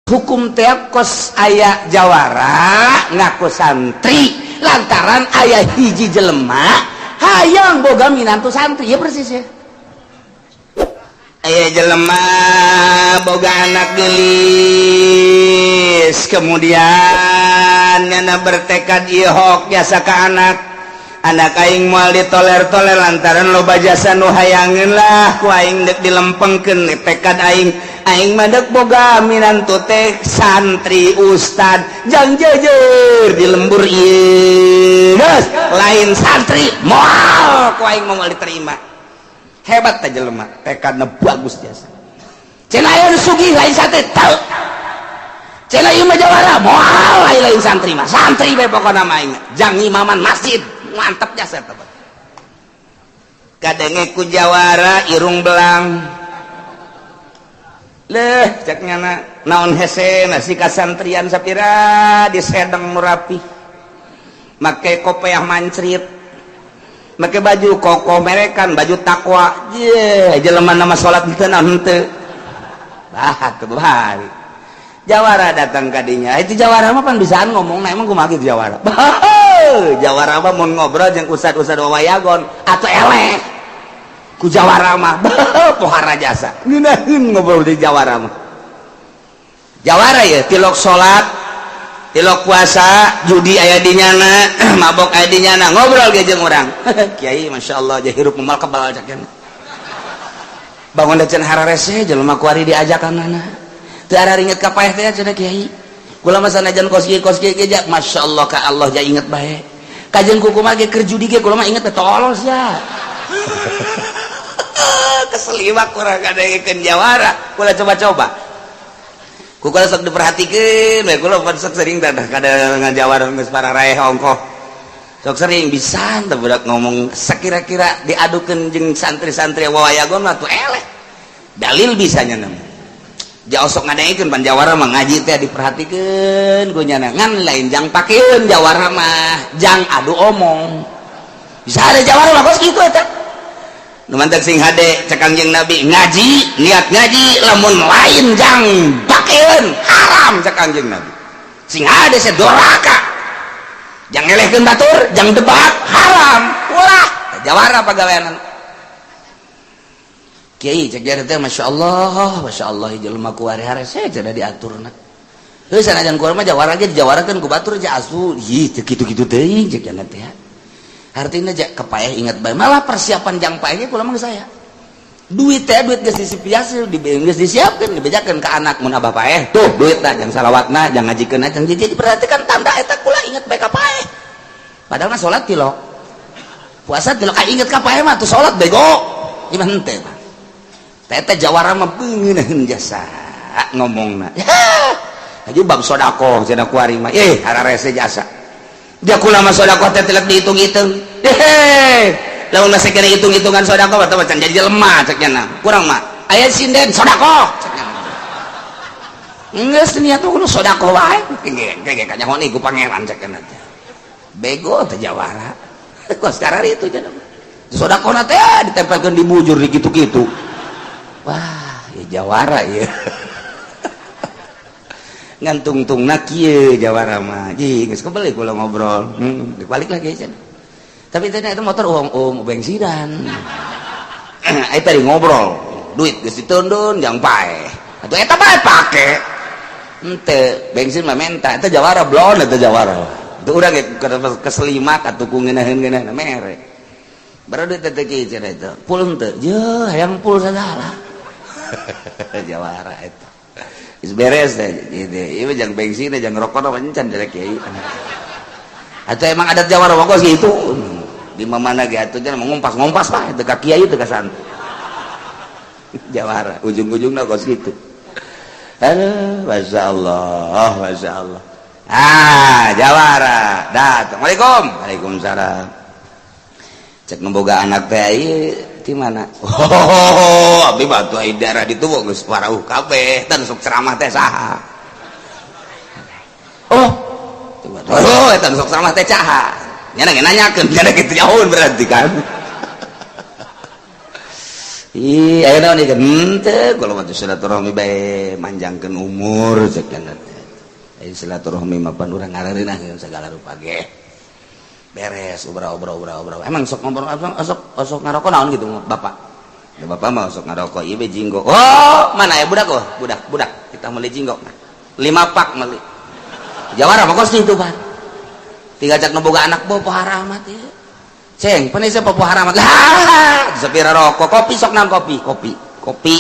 Hukum teh kos aya jawara ngaku santri lantaran aya hiji jelema hayang boga minantu santri, ya persis ya. Aya jelema boga anak gelis, kemudian nyana bertekad ihok jasa ke anak anak aing moal ditoler-toler lantaran loba jasa nu hayangeun lah ku aing dek dilempengkeun. Tekad aing, aing mah dek boga minantu teh santri, ustad, jang jejer di lembur ieu. Geus lain santri moal ku aing moal diterima. Hebat teh jelema, tekadna bagus jasa. Cenah aya nu sugih lain santri teu, cenah ieu mah jawara moal lain, lain santri mah santri bae pokona mah aing jang imaman masjid. Mantep jasa teh. Kadenge ku jawara irung belang leh, cek nyana, naon hese nasi kasantrian sapira disedeng nu rapi, make kopeah mancrit, make baju koko merekan, baju takwa ye, jelema nama salat henteu naon henteu. Bah teu bahari jawara datang kadinya. Itu jawara mah pan bisaan ngomong. Nah, emang kumaha gitu jawara? Bah, jawara mah mun ngobrol jeung ustad-ustad wawayagon atau eleh ku jawara mah. Pohara jasa, ngeunaheun ngobrol di jawara mah. Jawara ya tilok salat, tilok puasa, judi aya di nyana, mabok aya di nyana, ngobrol ge jeung urang, "Kiai, masyaallah, ja hirup moal kebal," cak nya. Bangun da cenah hararese jelema kuari diajakan teu araringet ka paeh teh. Cenah, "Kiai, kula mah sanajan kos kieu kos kieu ge, masyaallah, ka Allah ja inget bae. Kajeun kumaha ge keur judi ge kula mah inget teh." Tolol sia. Keseliwak kurang ngadengekeun jawara. Kula coba-coba ku kula sok diperhatikeun we. Kula pan sok sering tah kada ngajawara, geus pararaeh ongkoh, sok sering bisa teh budak ngomong. Sakira-kira diadukeun jeung santri-santri wawayagon mah tuh eleh dalil bisanya nama. Jauh sok ngadengekeun pan jawara mah ngaji teh diperhatikeun ku nyana, ngan lain jang pakeun jawara mah jang adu omong. Bisa ada jawara mah kos kitu eta. Nu mantak sing hade cek Kangjeng Nabi, ngaji, niat ngaji lamun lain jang pakeun haram. Cek Kangjeng Nabi, sing hade sedoraka, jang ngelehkeun batur, jang debat haram. Ulah jawara pagaweanan. "Kiai," cek jare teh, "Masya Allah, Masya Allah, jelema ku hari-hari saya cenah diaturna. Heuh, sanajan ku mah jawara ge dijawarakeun ku batur ja asu." Ih, teu kitu-kitu teuing cek jana teh. Artinya ja kepaeh ingat bae, malah persiapan jang paeh ge kula mah saya. Duit teh duit geus disipiasil, di geus disiapkeun, dibejakeun ka anak, mun abah paeh tuh duit tah jang salawatna, jang ngajikeun, jang jadi diperhatikan tanda eta kula inget bae ka paeh. Padahal mah salat tilok, puasa tilok, ka inget ka paeh mah tuh salat bego. Gimana henteu mah? Tete jawara mah beungeun jasa ngomongna. Aju bab sedekah cenah kuari mah eh hararese jasa. Dia kula mah sedekah teh tilek dihitung-hitung. Hehe. Lamun masih kena hitung-hitungan sedekah atau macam jadi jelema cek nya. Kurang mah aya sinden sedekah cek nya. Geus niat tuh kudu sedekah wae. Ge ge kanyaho ku pangeran cek nya teh. Bego teh jawara. Kok sekarang itu cenah. Sedekahna teh ditempelkeun di bujur di kitu-kitu. Wah, ya jawara ya. Ngan tungtungna kieu jawara mah. Ji, geus kebeli kula ngobrol. Dibalik lagi cenah. Tapi teh itu motor uang um bensinan. Ai tadi ngobrol, duit geus ditundun jang paeh. Atuh eta bae pake. Henteu, bensin mah menta, eta jawara blon eta jawara. Itu urang ge keselimak atuh ku ngeunaheun-ngeunaheun mere. Baru duit teh kieu cenah itu. Pul henteu? Jeuh, hayang pul sagala. Jawara eta. Geus beres teh gitu. Ieu jang bensin, jang rokok mah encan dari kiai. Atau emang adat jawara mah kos gitu. Di mana ge atuh jangan ngumpas-ngumpas pak teu ka kiai, teu ka santri. Jawara ujung-ujungna kos gitu. Aduh, Masya Allah, Masya Allah. Ah, jawara datang. Waalaikum, waalaikumsalam. Cek nu boga anak teh, ieu di mana? Oh, abdi batu ai daerah ditu geus parauh kabeh tan sok ceramah teh saha? Oh, oh, eta sok ceramah teh saha? Nya nanyakeun, nya kitu jauh berarti kan. Ih, aya naon ieu henteu kalau mah silaturahmi bae manjangkeun umur cek teh. Aya silaturahmi mah pan urang ngareunah segala rupa ge. Beres obra-obra obra-obra. Emang sok ngobrol sok sok ngarokok naon gitu bapak? Ya, bapak mah sok ngarokok ieu be jinggo. Oh, mana ya budak oh? Budak, budak. Kita meuli jinggo. 5 pak meuli. Jawara mah kos itu, Pak. Tinggal cak nu boga anak bawa pohara amat ieu. Ceng, penisa pohara amat. Lah, sepira rokok, kopi sok nang kopi, kopi, kopi.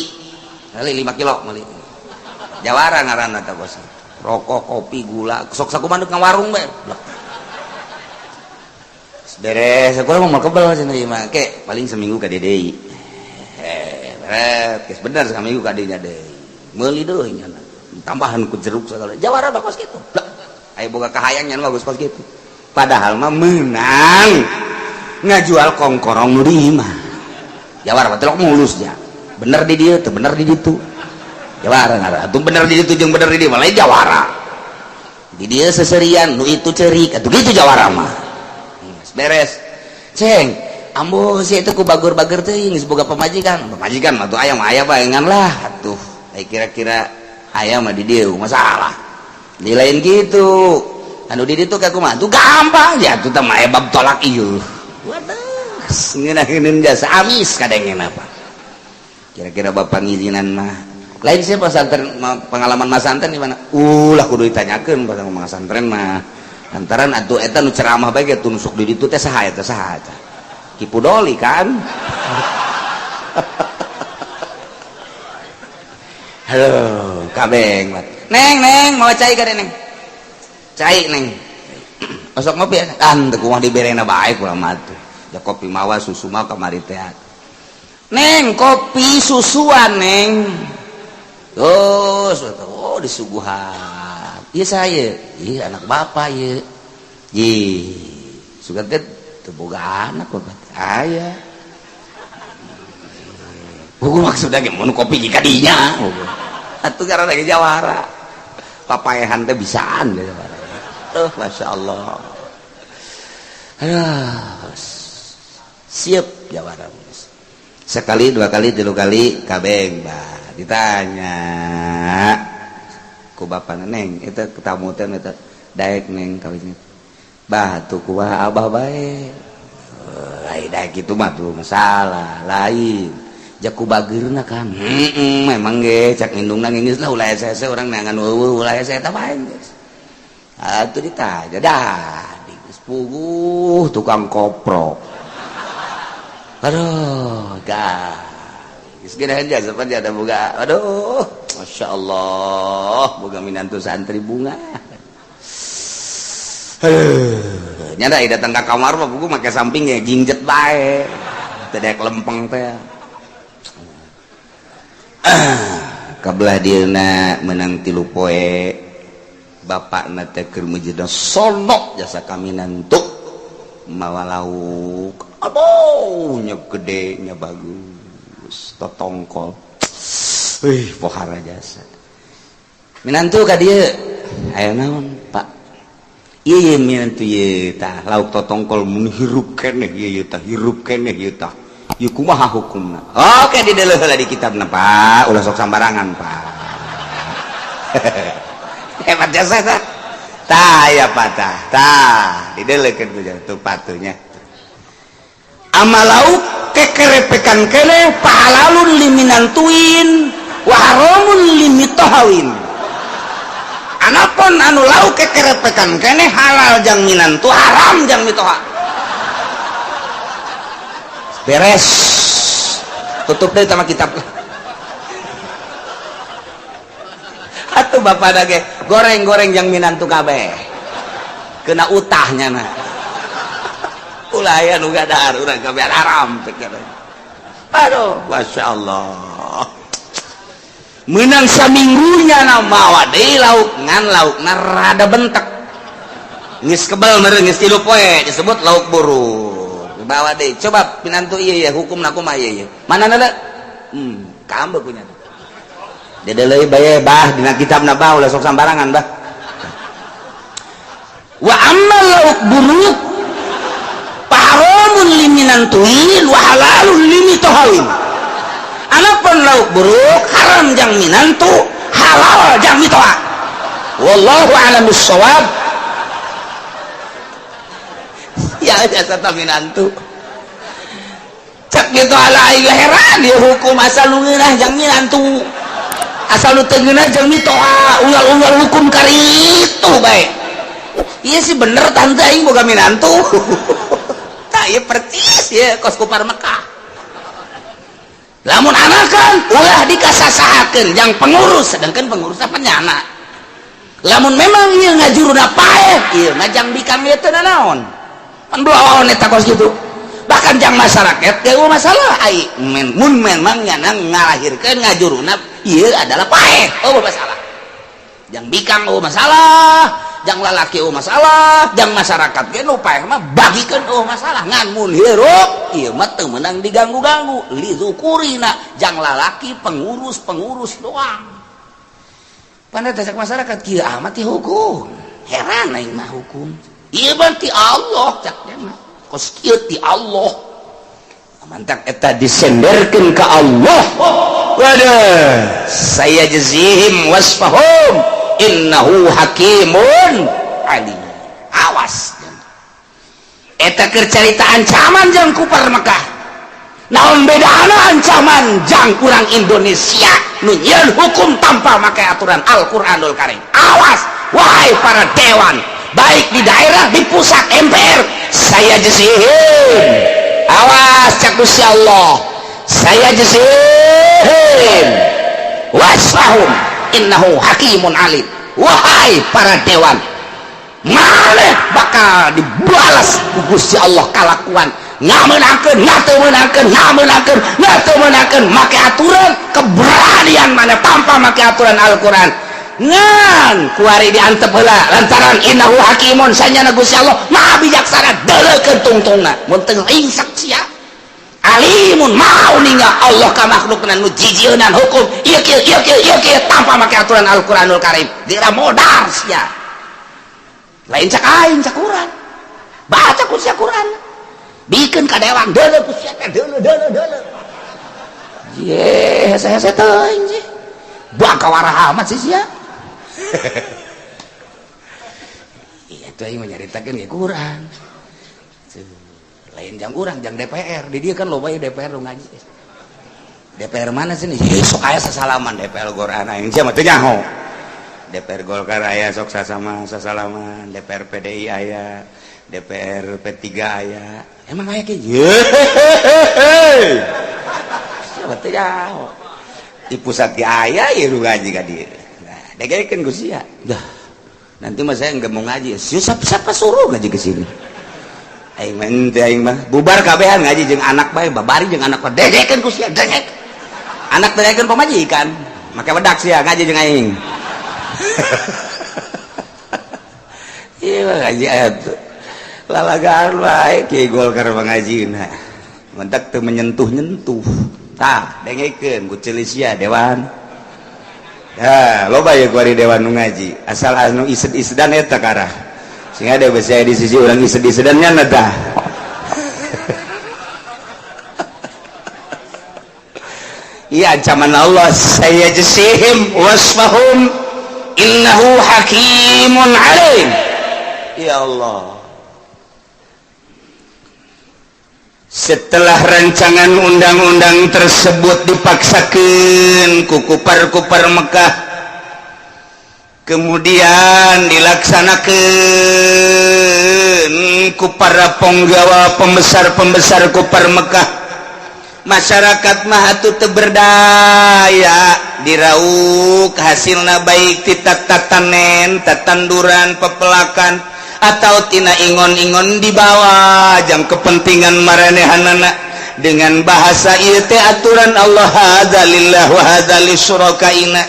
Kali 5 kilo meuli. Jawara ngaranna teh bos. Rokok, kopi, gula, sok sakumaha ka warung bae. Beres, aku mau kebel cenah ieu mah. Ke paling seminggu ka deui. Eh, beres, geus bener seminggu ka dinya deui. Meuli deui nya. Tambahan ku jeruk segala. Jawara mah kos kitu. Aya boga kahayang nya bagus kos kitu. Padahal mah menang ngajual kongkorong nu di imah. Jawara mah telok mulus nya. Bener di dieu teu bener di ditu. Jawara ngaran. Atuh bener di ditu jeung bener di dieu malah jawara. Di dieu seserian nu itu ceurik atuh kitu jawara mah. Beres. Ceng, ambo si itu ku bagur-bagur teuing geus boga pamajikan. Pamajikan mah tuh aya mah aya bae ngan lah atuh. Ai kira-kira aya mah di dieu masalah. Di lain gitu. Anu di ditu ka kumaha? Tuh gampang ya tuh teh mah bab tolak ieu. Waduh, ngeunaheun jasa amis kadengena apa. Kira-kira bapak ngizinan mah. Lain sih pesantren pengalaman masantren di mana? Ulah kudu ditanyakeun pasal masantren mah. Lantaran atuh eta nu ceramah bae ge nusuk di ditu teh saha eta saha eta. Ki Pudoli kan. Halo, kabeng. Neng, neng, mau cai ka neng? Cai neng. Osok ngopi ya? Kan teu kumaha diberena bae kula mah tuh. Ya kopi mawa susu mah kamari teh. Neng, kopi susuan neng. Terus, oh disuguhan. Iya saya, iya anak bapak iya. Ih, sugan teh teu boga anak bapak. Aya. Buku maksudnya ge mun kopi jika dinya. Atuh karena lagi jawara. Papaehan teh bisaan jawara. Tuh, Masya Allah. Aduh, siap jawara. Sekali, dua kali, tilu kali, kabeng bah. Ditanya ku bapak neng, itu ketamu teh eta daek neng kawin. Bah tuh kumaha abah bae. Lain daek kitu mah tuh masalah lain. Jaku bageurna kan. Heeh, memang ge cak indungna geus lah ulah hese urang neangan eueuh ulah hese eta bae geus. Atuh ditanya dah, geus puguh tukang koprok. Aduh, gah. Geus geuna aja sepan ada boga. Aduh, Masya Allah, boga minantu santri bunga. Aduh, nya da datang ka kamar mah buku make samping ge jingjet bae. Teu daek lempeng teh. Kabelah dieuna menang 3 poe bapakna teh keur meujeuhna sonok jasa kaminantu mawa lauk. Aduh, nya gede nya bagus totongkol. Wih, pohara jasa. Minantu ka dieu. Aya naon, Pak? Ieu ye minantu ye tah lauk totongkol mun hirup keneh ieu ye tah hirup keneh ieu tah. Ieu kumaha hukumna? Oke, dideuleu heula di kitabna, Pak. Ulah sok sambarangan, Pak. Hebat jasa tah. Tah ya Pak tah. Tah, dideleukeun ku tuh patunya. Amalau kekerepekan kene pahalalun liminantuin wa haramun limitohawin. Anapun anu lauk kekerepekan kene halal jang minantu haram jang mitoha. Beres. Tutup deh sama kitab. Atuh bapak dage goreng-goreng jang minantu kabeh. Kena utahnya nah. Ulah aya nu gadar urang kabeh haram teh. Aduh, Masya Allah. Menang saminggunya na mawa deui lauk ngan laukna rada bentek. Geus kebel meureun geus 3 poe disebut lauk buruk. Bawa deui. Coba pinantu ieu ya hukumna kumaha ieu ieu. Mana nada? Kambe punya. Dedeuleuy bae bah dina kitabna bah ulah sok sambarangan bah. Wa amma lauk buruk haramun liminantuin wa halalun limitohawin. Anapun lauk buruk haram jang minantu, halal jang mitoha. Wallahu a'lam bissawab. Ya jasa minantu. Cek gitu ala aing heran dia hukum asal nu ngeunah jang minantu. Asal nu teu ngeunah jang mitoha, unggal-unggal hukum karitu bae. Iya sih bener tante aing boga minantu. Tah ieu percis ya kos kupar Mekah. Lamun anakan ulah dikasasahakeun jang pengurus, sedangkan pengurusna penyana. Lamun memang ieu ngajuruna paeh, ieu mah jang bikang ieu teu nanaon. Pan belawan eta kos kitu. Bahkan jang masyarakat ge masalah ai mun memang nyana ngalahirkeun ngajuruna ieu adalah paeh, oh masalah. Jang bikang oh masalah, jang lalaki oh masalah, jang masyarakat ge nu paeh mah bagikeun oh masalah. Ngan mun hirup ieu mah teu meunang diganggu-ganggu li zukurina jang lalaki pengurus-pengurus doang. Pan eta cek masyarakat kieu amat ti hukum. Heran aing mah hukum. Ieu mah ti Allah cak dia mah. Kos kieu ti Allah. Mantak eta disenderkeun ka Allah. Waduh, saya jazihim wasfahum innahu hakimun alim. Awas. Eta keur carita ancaman jang kupar Mekah. Naon bedana ancaman jang kurang Indonesia nu nyieun hukum tanpa make aturan Al-Qur'anul Karim. Awas wahai para dewan, baik di daerah, di pusat MPR, saya jazihim. Awas cak Gusti Allah, saya jazihim wasfahum innahu hakimun alim. Wahai para dewan, maneh bakal dibalas ku Gusti Allah kalakuan ngamenangkeun, ngatumeunangkeun, ngamenangkeun, ngatumeunangkeun make aturan keberanian maneh tanpa make aturan Al-Qur'an. Ngan kuari diantep heula lantaran innahu hakimun sanyana Gusti Allah maha bijaksana deuleukeun tungtungna mun teu ingsak sia. Alimun mau ninga Allah ka makhlukna nu jijieunnan hukum ieu kieu ieu kieu ieu kieu tanpa make aturan Al-Qur'anul Karim. Dira modar sia. Lain cak aing cak Quran. Baca ku sia Quran. Bikeun ka dewan deuleu ku sia teh deuleu deuleu deuleu. Ye hese-hese teuing sih. Bakal warah amat sih sia. Iya tuh aing menyaritakeun ge Quran. Lain jang urang jang DPR di dia kan loba ya DPR lu ngaji. DPR mana sih nih? Sok aya sasalaman DPR Golkar aing sia mah teu nyaho. DPR Golkar aya sok sasama sasalaman, DPR PDI aya, DPR P3 aya. Emang aya kieu? Sia mah teu nyaho. Di pusat ge aya ieu nu ngaji ka dieu. Nah, degekeun ku sia. Dah. Nanti mah saya enggak mau ngaji. Siapa siapa suruh ngaji ke sini? Aing mah henteu aing mah bubar kabehan ngaji jeung anak bae, babari jeung anak bae. Degekeun ku sia, degek. Anak degekeun pamajikan. Make wedak sia ngaji jeung aing. Ieu ngaji atuh. Lalagaan bae kiai Golkar mah ngajina. Mentak teu menyentuh-nyentuh. Tah, dengekeun ku ceuli sia dewan. Ya, loba ye kuari dewan nu ngaji. Asal anu ised-isedan eta karah. Sehingga ada bisa di sisi orang ised-isedan nya tah. Iya ancaman Allah, saya jasihim wasfahum innahu hakimun alim. Ya Allah. Setelah rancangan undang-undang tersebut dipaksakan ku kupar-kupar Mekah, kemudian dilaksanakan ku para penggawa pembesar-pembesar kupar Mekah, masyarakat mah atuh teu berdaya dirauk hasilna baik ti tatanen, tatanduran, pepelakan atau tina ingon-ingon dibawa jang kepentingan maranehanana dengan bahasa ieu teh aturan Allah hadza lillah wa hadza lisyurakaina.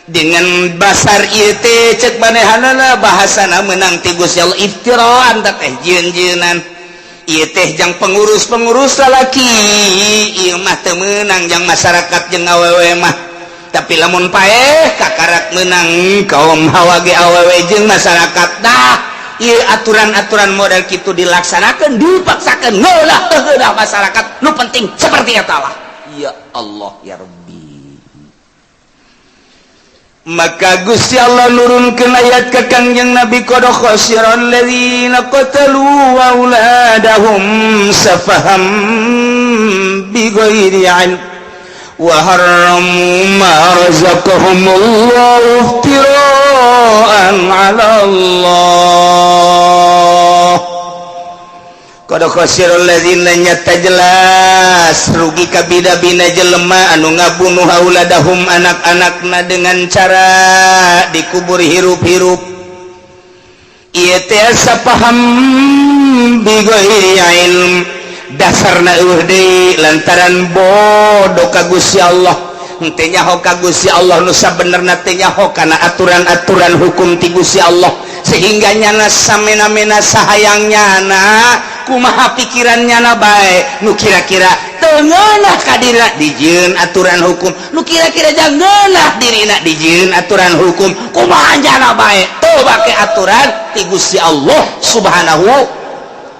Dengan basar ieu teh cek manehanana bahasana meunang ti Gusti Allah iftiraan teh jieun-jieunan ieu teh jang pengurus-pengurus lalaki ieu mah teu meunang jang masyarakat jeung awewe mah. Tapi lamun paeh kakarak meunang kaum hawa ge awewe jeung masyarakat. Dah ieu aturan-aturan model kitu dilaksanakeun dipaksakeun ngeulah teu masyarakat nu penting seperti eta lah. Ya Allah ya Rabbi. Maka Gusti Allah nurunkeun ayat ka Kangjeng Nabi, qad khasiral ladzina qatalu auladahum safaham bighairi ilm wa harramu ma razaqahumullahu iftira'an 'ala Allah. Qad khasiral ladzina, nyata jelas rugi kabida-bina jelema anu ngabunuh auladahum anak-anakna dengan cara dikubur hirup-hirup. Ieu teh safaham bighairi ilm, dasarna eueuh deui lantaran bodoh ka Gusti Allah, henteu nyaho ka Gusti Allah nu sabenerna, teu nyaho kana aturan-aturan hukum ti Gusti Allah, sehingga nyana samena-mena sahayang nyana, kumaha pikiran nyana bae. Nu kira-kira teu ngeunah ka dirina dijieun aturan hukum, nu kira-kira jang ngeunah dirina dijieun aturan hukum. Kumaha nyana bae teu bake aturan ti Gusti Allah Subhanahu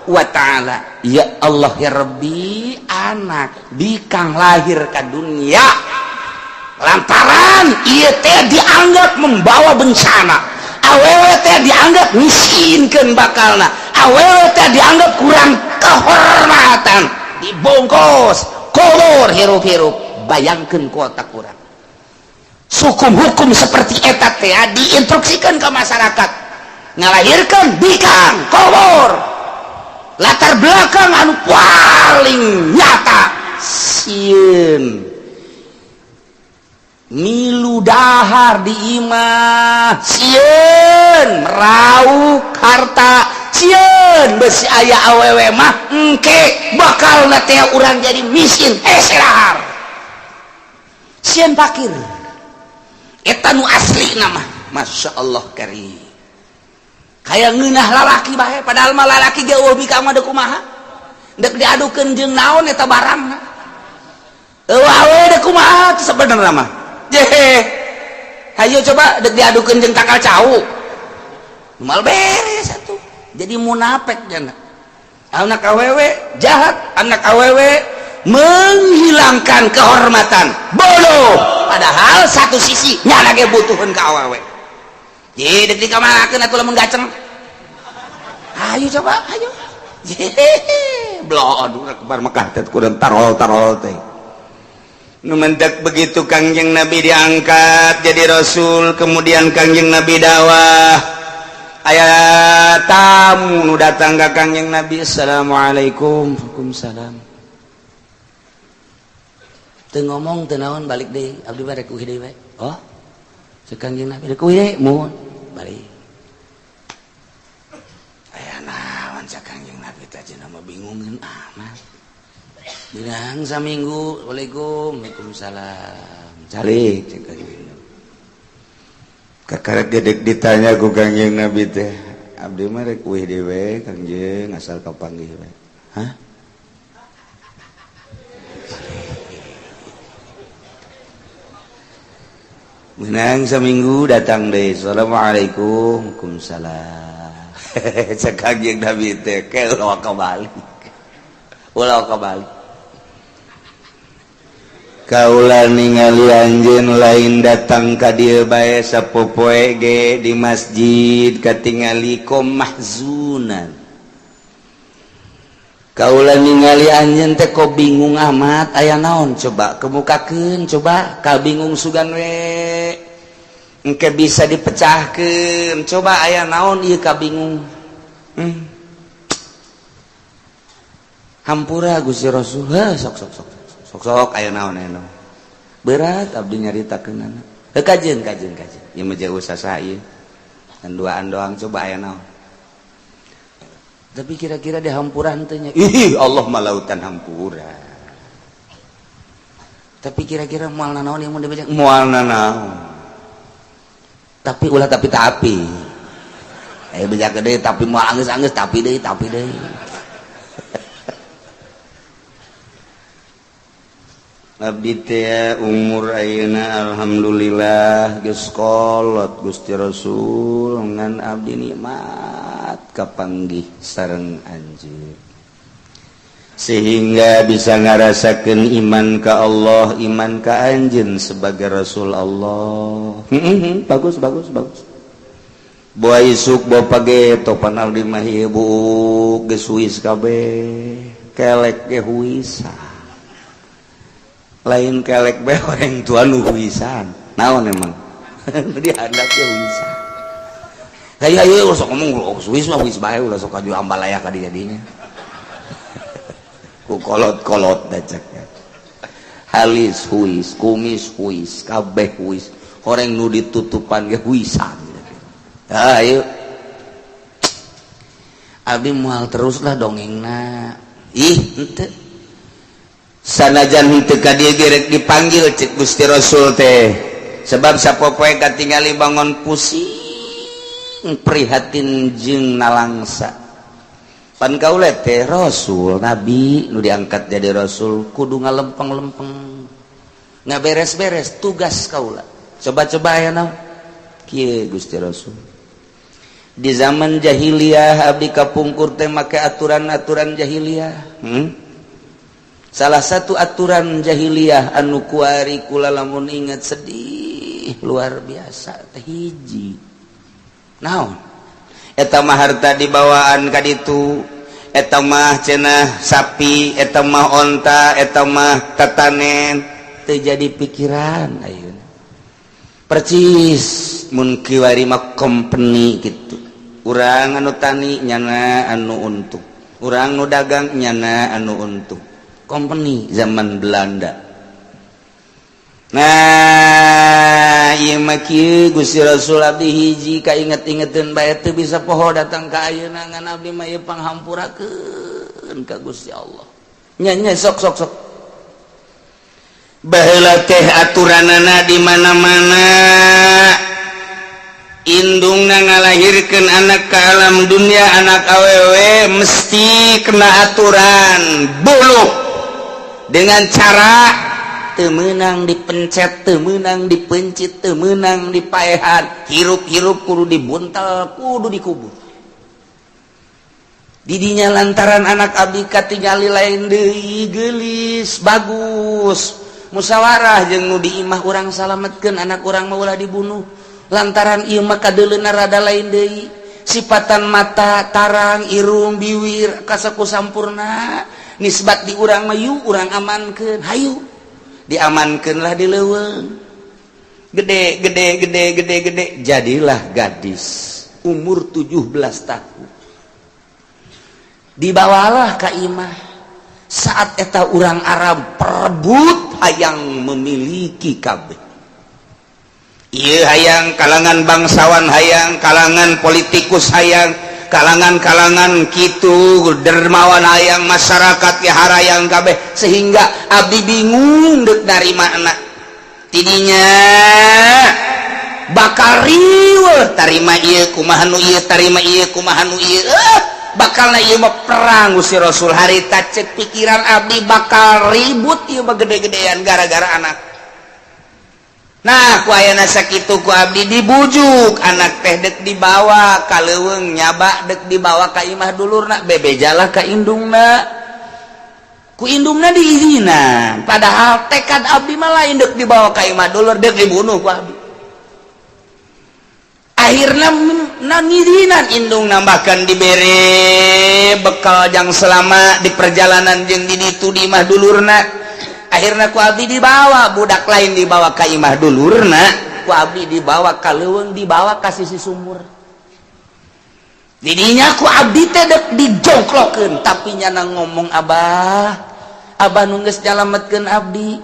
wa Ta'ala. Ya Allah ya Rabbi, anak bikang lahir ke dunia lantaran ieu teh dianggap membawa bencana, awewe teh dianggap miskinkeun bakalna, awewe teh dianggap kurang kehormatan, dibungkus, kubur hirup-hirup. Bayangkan kota kurang hukum-hukum seperti eta teh diinstruksikan ke masyarakat, ngalahirkan bikang, kubur. Latar belakang anu paling nyata, sieun milu dahar di imah, sieun raup harta, sieun besi aya awewe mah engke bakal teh urang jadi miskin, hese dahar, sieun fakir. Eta nu asli nama. Masya Allah karim, kayak ngeunah lalaki bae, padahal mah lalaki ge eueuh bikang mah deuk kumaha, deuk diadukeun jeung naon eta barangna. Eueuh awewe deuk kumaha sebenarnya mah? Jehe, hayo coba deuk diadukeun jeung tangkal cau, moal beres atuh. Jadi munafik jana. Anak awewe jahat, anak awewe menghilangkan kehormatan, bodoh. Padahal satu sisi nyana ge butuheun ka awewe. Jadi dek dikamanakeun atuh lamun gaceng? Ayo coba, ayo. Jehehe, bloon urang kebar Mekah teh kurang tarol tarol teh. Nu mentek begitu Kangjeng Nabi diangkat jadi rasul, kemudian Kangjeng Nabi dakwah, aya tamu nu datang ka Kangjeng Nabi. Assalamualaikum. Waalaikumsalam. Teu ngomong teu naon, balik deui. Abdi mah rek uih deui bae. Oh, cek Kangjeng Nabi, rek uih deui mun balik. Aya naon cek Kangjeng Nabi teh, cenah mah bingungeun amat. Bilang saminggu, waalaikum, waalaikumsalam. Calik cek Kangjeng Nabi. Kakarek gedek ditanya ku Kangjeng Nabi teh, abdi mah rek uih deui we Kangjeng, asal kapanggih we. Hah? Menang seminggu datang deh. Assalamualaikum. Waalaikumsalam. Cek Kangjeng Nabi teh, ke ulah kebalik. Ulah kebalik. Kaula ningali anjeun lain datang ka dieu bae, sapopoe ge di masjid katingali kom mahzunan. Kaula ningali anjeun teh kok bingung amat, aya naon coba kemukakeun, coba ka bingung sugan we. Engke bisa dipecahkeun, coba aya naon ieu ka bingung. Hampura Gusti Rasul, heuh sok sok sok. Sok sok aya naon, aya naon. Berat abdi nyaritakeunana. Heuh kajeun kajeun kajeun. Ieu mah jauh sasa ieu. Dan duaan doang, coba aya naon. Tapi kira-kira di hampuran teh nya. Ih, Allah mah lautan hampura. Tapi kira-kira moal nanaon yang mun dibaca? Moal nanaon. Tapi ulah tapi tapi. Eh beja gede tapi moal anggeus-anggeus, tapi deui tapi deui. Abdi teh umur ayeuna alhamdulillah geus kolot Gusti Rasul, ngan abdi nikmat kapanggih sareng anjeun. Sehingga bisa ngarasakan iman ke Allah, iman ke anjeun sebagai Rasul Allah. Bagus, bagus, bagus. Boa isuk, boa page, topan abdi mah ieu buuk geus huis kabeh, kelek ge huisan. Lain kelek bae, orang tua nu huisan. Naon emang? Di handap ge huisan. Ayo ayo, sok ngomong, oh, huis mah huis bae, ulah sok aju ambalaya ka jadinya. Ku kolot-kolot dacak. Halis huis, kumis huis, kabeh huis. Horeng nu ditutupan ge huisan. Ayo. Abdi moal teruslah dongengna. Ih, henteu. Sanajan henteu ka dieu ge rek dipanggil cek Gusti Rasul teh. Sebab sapopoe katingali bangun pusing, prihatin jeung nalangsa. Pan kaula teh rasul, nabi nu diangkat jadi rasul kudu ngalempeng-lempeng, ngaberes-beres tugas kaula. Coba-coba aya naon? Kieu, Gusti Rasul, di zaman jahiliyah abdi kapungkur teh make aturan-aturan jahiliyah. Salah satu aturan jahiliyah anu kuari kula lamun ingat sedih luar biasa teh hiji. Naon eta mah? Harta dibawaan ka ditu, eta mah cenah sapi, eta mah onta, eta mah tatanen, teu jadi pikiran ayeuna. Percis mun kiwari mah company gitu. Urang anu tani nyana anu untung, urang nu dagang nyana anu untung, company zaman Belanda. Nah, ieu mah kieu, Gusti Rasul, abdi hiji kainget-ingeteun bae teu bisa poho datang ka ayeuna, ngan abdi mah ieu panghampurakeun ka Gusti Allah. Nya nya, sok sok sok. Baheula teh aturanana di mana-mana indungna ngalahirkeun anak ke alam dunia, anak awewe mesti kena aturan bunuh dengan cara teu meunang dipencet, teu meunang dipencit, teu meunang dipaehan, hirup-hirup kudu dibuntal, kudu dikubur didinya. Lantaran anak abdi katingali lain deui, geulis, bagus, musyawarah jeung nu di imah, urang salametkeun anak urang mah, ulah dibunuh, lantaran ieu mah kadeuleuna rada lain deui, sipatan mata tarang, irung, biwir kasaku sampurna, nisbat di urang mah, yuk urang amankeun. Hayu, diamankeun lah di leuweung. Gede gede gede gede gede, jadilah gadis umur 17 tahun, dibawalah ka imah. Saat eta urang Arab perebut hayang memiliki kabeh. Iya, hayang kalangan bangsawan, hayang kalangan politikus, hayang kalangan-kalangan gitu dermawan, hayang masyarakat ya harayang kabeh, sehingga abdi bingung dek dari mana tidinya bakal riweuh. Tarima ieu kumaha nu ieu, tarima ieu kumaha nu ieu, bakal na ieu mah perang. Gusti Rasul, harita cek pikiran abdi bakal ribut ieu mah gede-gedean gara-gara anak. Nah, ku ayana sakitu ku abdi dibujuk, anak teh dek dibawa ka leuweung, nyaba dek dibawa ka imah dulurna, bebejalah ka indungna, ku indungna diizinan. Padahal tekad abdi mah lain dek dibawa ka imah dulur, dek dibunuh ku abdi. Akhirnya nangizinan indung, nambahkan dibere bekal jang selama di perjalanan jeung di ditu di imah dulurna. Akhirnya ku abdi dibawa budak, lain dibawa ka imah dulurna, ku abdi dibawa ka leuweung, dibawa ka sisi sumur. Didinya ku abdi teh dek dijongklokeun, tapi nyana ngomong, "Abah, abah nu geus nyalametkeun abdi,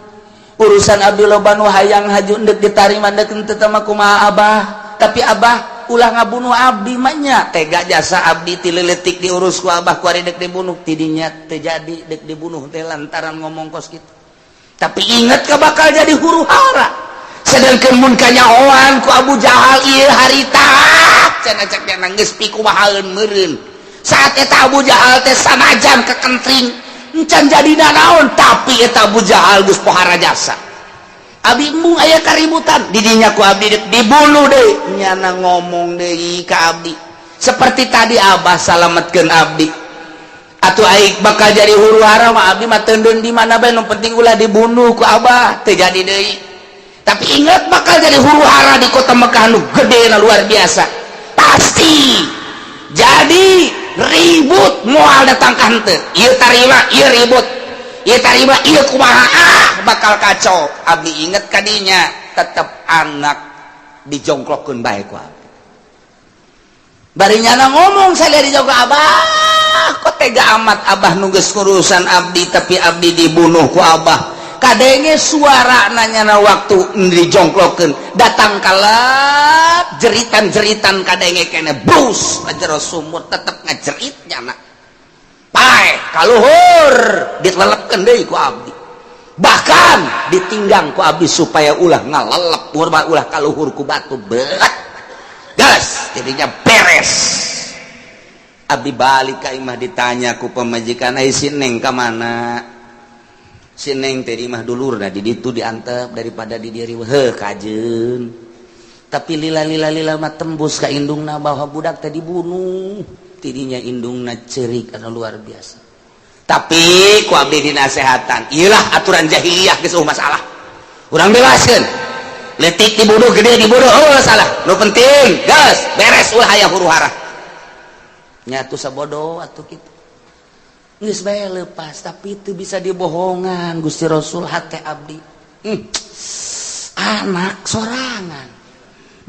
urusan abdi loba nu hayang haju, ndek ditarima ndek henteu mah kumaha abah, tapi abah ulah ngabunuh abdi mah nya, tega jasa abdi ti leutik diurus ku abah, ku ari dek dibunuh." Tidinya teu jadi dek dibunuh teh lantaran ngomong kos kitu. Tapi inget ke bakal jadi huru hara, sedangkan mun kanyahoan ku Abu Jahal ieu harita cenah, cek geus pikumahaeun meureun. Saat eta Abu Jahal teh sanajan kekentring encan jadi nanaon, tapi eta Abu Jahal geus pohara jasa. Abi embung aya kaributan didinya, ku abdi dibunuh deui. Nyana ngomong deui ka abdi seperti tadi, "Abah salametkeun abdi." Atuh aik bakal jadi huru hara mah, abdi mah teundeun di mana bae, nu penting ulah dibunuh ku abah. Teu jadi deui. Tapi ingat, bakal jadi huru hara di kota Mekah nu gede na luar biasa, pasti jadi ribut. Moal datang ka henteu, ieu tarima, ieu ribut, ieu tarima, ieu kumaha, ah, bakal kacau. Abdi inget kadinya, tetep anak dijongklokkeun bae ku abdi. Bari nyana ngomong, saya dijaga, "Abah, kok tega amat? Abah nu geus ngurusan abdi, tapi abdi dibunuh ku abah." Kadenge suara nanya waktu dijongklokkeun, datang kalap jeritan-jeritan, kadenge kene brus jero sumur, tetep ngajerit nyana. Pae kaluhur, ditelepkeun deui ku abdi, bahkan ditinggang ku abdi supaya ulah ngalelep, ulah kaluhur ku batu belet gas. Jadinya beres, abdi balik ka imah, ditanya ku pemajikan, "Ai si Neng ka mana?" Si Neng teh di imah dulur, nah di ditu diantep daripada di diri heuh kajeun. Tapi lila lila lila mah tembus ka indungna bahwa budak teh dibunuh. Tidinya indungna cerik anu luar biasa. Tapi ku abdi dinasehatan, iyalah aturan jahiliyah, geus masalah, urang bebaskeun, letik dibunuh, gede dibunuh, oh masalah, nu penting gas beres, ulah aya huru hara. Nyatu sabodo atuh kitu, geus bae lepas. Tapi itu bisa dibohongan, Gusti Rasul, hate abdi, anak sorangan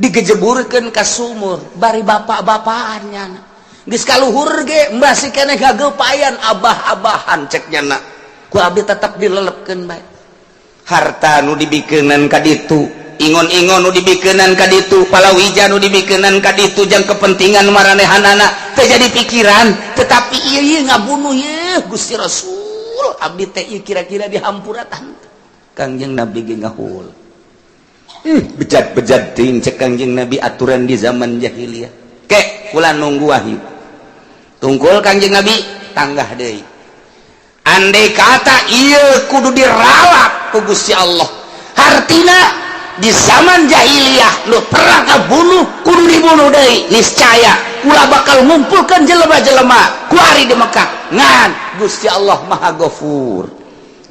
digejeburkeun ka sumur bari bapak-bapaan nyana geus kaluhur ge masih keneh gageupayan abah-abahan cek nyana. Ku abdi tetep dilelepkeun bae. Harta nu dibikeunan ka ditu, ingon-ingon nu dibikeunan ka ditu, palawija nu dibikeunan ka ditu, jang kepentingan maranehanana teu jadi pikiran. Tetapi ieu ieu ngabunuh ieu, Gusti Rasul, abdi teh ieu kira-kira dihampuratan? Kangjeng Nabi ge ngahul, bejat-bejat teuing." Cek Kangjeng Nabi, aturan di zaman jahiliyah, ke kula nunggu wahyu tungkul. Kangjeng Nabi tanggah deui, andai kata ieu kudu diralat ku Gusti Allah, hartina di zaman jahiliyah lu pernah ngabunuh kudu dibunuh deui, niscaya kula bakal ngumpulkan jelema-jelema kuari di Mekah. Ngan Gusti Allah Maha Gofur,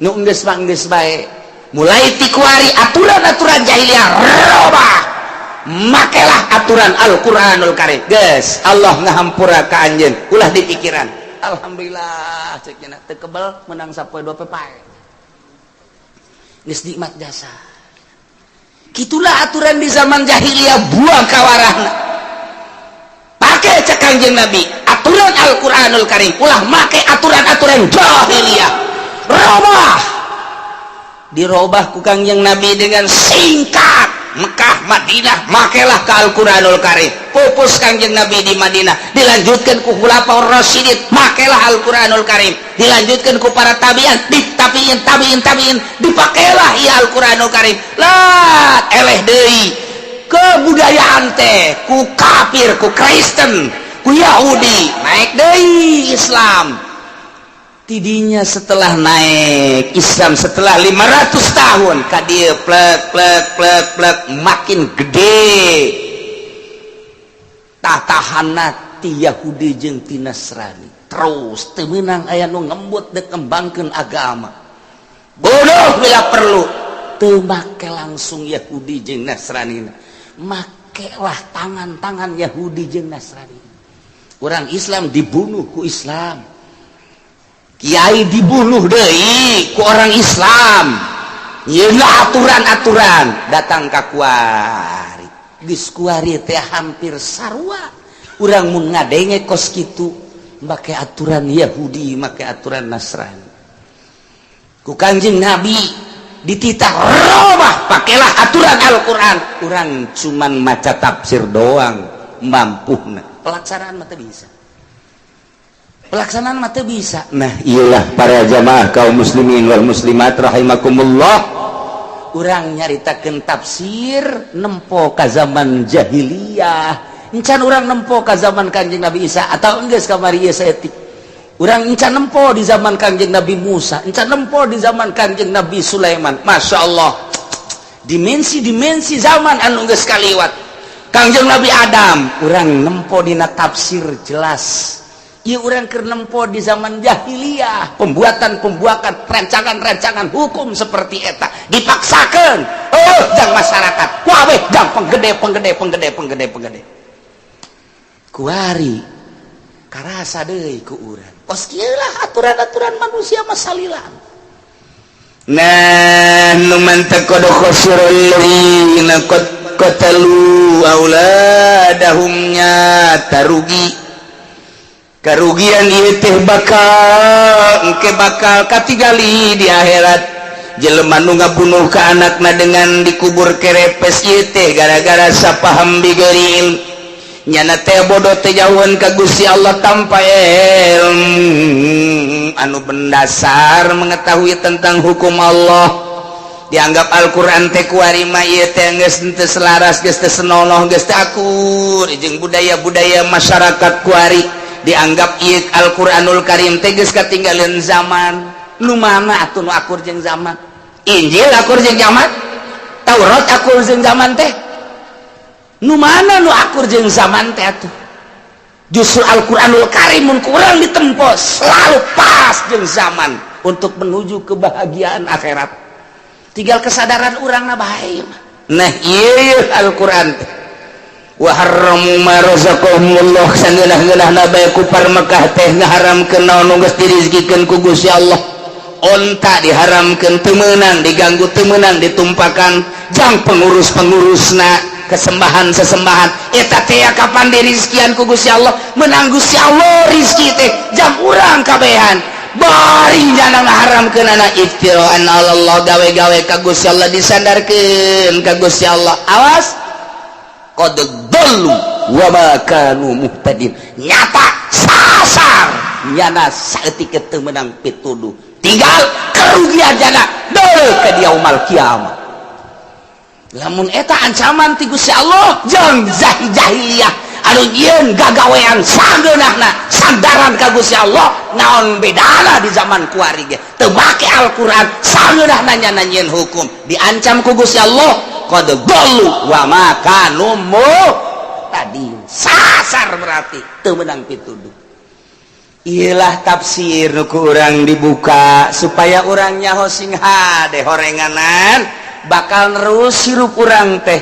nu geus mah geus bae. Mulai ti kuari aturan-aturan jahiliyah robah, makelah aturan Al-Qur'anul Karim. Geus, Allah ngahampura ka anjeun, ulah dipikiran. Alhamdulillah, cek nya, teu kebel menang sapoe dua pepae, geus nikmat jasa. Gitulah aturan di zaman jahiliyah, buang kawarahna, pakai cek Kangjeng Nabi aturan Al-Qur'anul Karim, ulah make aturan-aturan jahiliyah. Robah, dirobah ku Kangjeng Nabi dengan singkat. Mekah Madinah makelah ke Al-Qur'anul Karim. Pupus Kangjeng Nabi di Madinah, dilanjutkan ku Khulafaur Rasyidin, makelah Al-Qur'anul Karim. Dilanjutkan ku para tabi'in, di tabi'in tabi'in tabi'in, dipakailah ya Al-Qur'anul Karim. Lah, eleh deui kebudayaan teh ku kafir, ku Kristen, ku Yahudi, naik deui Islam. Tidinya setelah naik Islam, setelah 500 tahun ka dieu, plek plek plek plek, makin gede tatahanna ti Yahudi jeung ti Nasrani. Terus teu meunang aya nu ngembut dek kembangkeun agama, bodoh bila perlu. Teu make langsung Yahudi jeung Nasrani, makelah tangan-tangan Yahudi jeung Nasrani. Orang Islam dibunuh ku Islam, Kiai dibunuh deui ku orang Islam. Yelah, aturan-aturan datang ka kuari, geus kuari teh hampir sarua. Urang mun ngadenge kos kitu, make aturan Yahudi, make aturan Nasrani. Ku Kanjeng Nabi dititah robah, pakailah aturan Al-Quran. Urang cuman maca tafsir doang mampu, pelaksanaan mah teu bisa, pelaksanaan mah teu bisa. Nah, iyalah, para jamaah kaum muslimin wal muslimat rahimakumullah, urang nyaritakeun tafsir nempo ka zaman jahiliyah encan. Urang nempo ka zaman Kanjeng Nabi Isa atau enggeus kamari ieu saeutik. Urang encan nempo di zaman Kanjeng Nabi Musa, encan nempo di zaman Kanjeng Nabi Sulaiman. Masya Allah, dimensi-dimensi zaman anu geus kaliwat, Kangjeng Nabi Adam, urang nempo dina tafsir jelas. Ieu urang keur nempo di zaman jahiliyah, pembuatan-pembuatan, rancangan-rancangan hukum seperti eta dipaksakan. Oh, jang masyarakat kuabeh, jang penggede, penggede, penggede, penggede, penggede. Kuari karasa deui ku urang, kos kieu lah aturan-aturan manusia masalila. Nah, nu mantak qad khasirul ladzina qad qatalu auladahum, nyata rugi. Kerugian ieu teh bakal engke bakal katingali di akhirat. Jelema nu ngabunuh ka anakna dengan dikubur kerepes ieu teh gara-gara sapaham bighairi ilm. Nyana teh bodoh teh, jauhan ka Gusti Allah tanpa ilmu anu mendasar mengetahui tentang hukum Allah. Dianggap Al-Qur'an teh kuari mah ieu teh geus teu selaras, geus teu senonoh, geus teu akur jeung budaya-budaya masyarakat kuari. Dianggap ieu Al-Qur'anul Karim teh geus katinggalan zaman. Nu mana atuh nu akur jeung zaman? Injil akur jeung zaman? Taurat akur jeung zaman teh? Nu mana nu akur jeung zaman teh atuh? Justru Al-Qur'anul Karim mun kurang ditempo selalu pas jeung zaman untuk menuju kebahagiaan akhirat. Tinggal kesadaran urang na bae. Nah, iya, Al-Qur'an teh wa harramu ma razaqahumullah. Sangeunah-ngeunahna bae kufar Mekah teh ngaharamkeun naon nu geus dirizkikeun ku Gusti Allah. Onta diharamkeun, teu meunang diganggu, teu meunang ditumpakan jang pengurus-pengurusna kesembahan sesembahan eta teh. Kapan dirizkian ku Gusti Allah? Menang Gusti Allah rizki teh jang urang kabehan. Bari jangan haramkeun anak, iftiraan Allah, gawe-gawe ka Gusti Allah, disandarkeun ka Gusti Allah. Awas, qad dhallu wa ma kanu muhtadin. Nyata sasar nyana, saeutik teu meunang pituduh, tinggal kerugian jana deui ke yaumal kiamat. Lamun eta ancaman ti Gusti Allah jeung jahiliyah anu nyieun gagawean sageunahna, sandaran ka Gusti Allah, naon bedana di zaman kuari ge teu make Al-Qur'an, sageunahna nyana nyieun hukum, diancam ku Gusti Allah, qad dhallu wa ma kanu muhtadin. Sasar berarti, teu meunang pituduh. Iyalah, tafsir nu ku urang dibuka supaya urang nyaho sing hade horenganan bakal nerus hirup urang teh.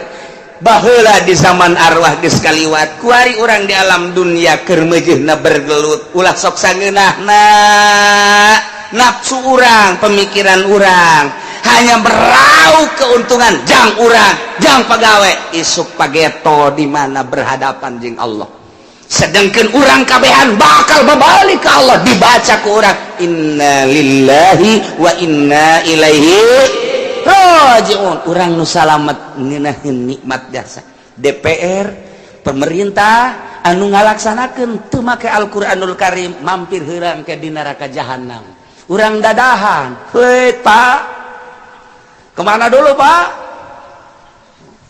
Baheula di zaman arwah geus kaliwat, kuari urang di alam dunia keur meujeuhna bergelut. Ulah sok sangeunahna nafsu urang, pemikiran urang hanya meraup keuntungan jang urang, jang pegawai. Isuk pageto di mana berhadapan jeung Allah? Sedangkan urang kabehan bakal berbalik ke Allah. Dibaca ke urang, inna lillahi wa inna ilaihi rajiun. Urang nu salamet ngeunaheun nikmat jasa DPR, pemerintah anu ngalaksanakeun teu make Al-Qur'anul Karim, mampir heurang ke di neraka jahanam. Urang dadahan, "Hei, Pak, kemana dulu, Pak?"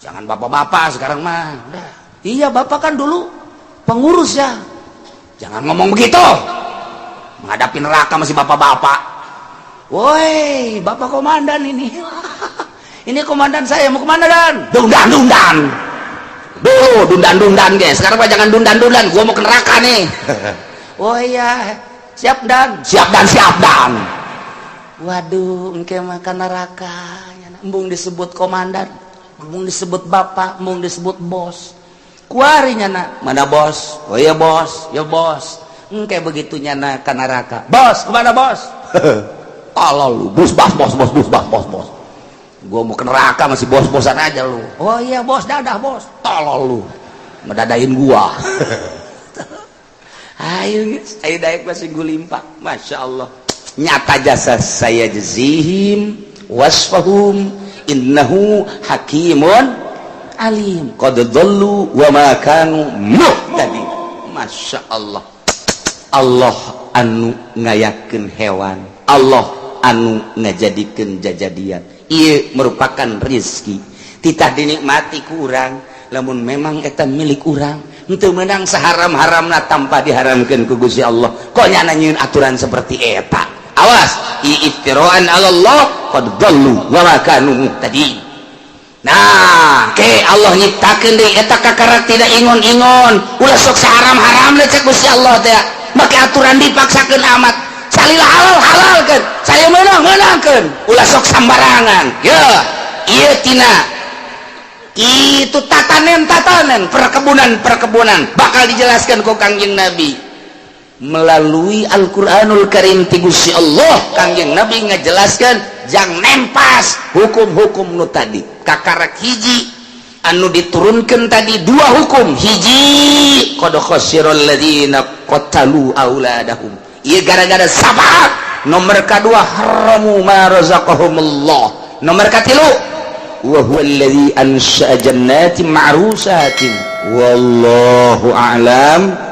Jangan bapak-bapak sekarang mah. Udah. Iya, Bapak kan dulu pengurus ya. Jangan ngomong begitu. Menghadapi neraka masih bapak-bapak. Woi, Bapak komandan ini. Ini komandan saya mau kemana dan? Dundan dundan. Dulu dundan dundan, guys. Sekarang mah jangan dundan dundan. Gua mau ke neraka nih. Oh iya, siap dan, siap dan, siap dan. Waduh, engke makan neraka. Embung disebut komandan, embung disebut bapak, embung disebut bos. Kuari nyana, mana bos? Oh iya bos, ya bos. Engke begitu nyana ke neraka. Bos, kemana bos? Tolol lu, bos, bos, bos, bos, bos, bos, bos, bos. Gua mau ke neraka masih bos-bosan aja lu. Oh iya bos, dadah bos. Tolol lu. Ngedadain gua. Ayo guys, ayo daek masih gulimpak. Masya Allah. Nyata jasa sayajzihim wasfahum innahu hakimun alim. Qad dhallu wa ma kanu muhtadin. Masya Allah. Allah anu ngayakeun hewan, Allah anu ngajadikeun jajadian. Ieu merupakan rizki, titah dinikmati ku urang. Lamun memang eta milik urang, henteu meunang saharam-haramna tanpa diharamkeun ku Gusti Allah. Kok nyana nyieun aturan seperti eta? Awas, iftiraan 'alallah, qad dhallu wa ma kanu muhtadin. Nah, ke Allah nyiptakeun deui eta kakarak tidak ingon-ingon. Ulah sok saharam-haram cek Gusti Allah teh. make aturan dipaksakeun amat. Salila halal, halalkeun, saya menang, menangkeun, ulah sok sambarangan. Ya, ieu tina itu tatanen-tatanen perkebunan perkebunan bakal dijelaskan ku Kangjeng Nabi melalui Al-Quranul Karim ti Gusti Allah. Kangjeng Nabi ngejelaskan jang nempas hukum-hukum nu tadi. Kakarak hiji anu diturunkan tadi, dua hukum. Hiji, qad khasiral ladzina qatalu auladahum, ieu gara-gara sabab. Nomor kedua, haramu ma razaqahumullah. Nomor katilu, wa huwa alladzi ansha'a jannatin ma'rusatin. Wallahu a'lam.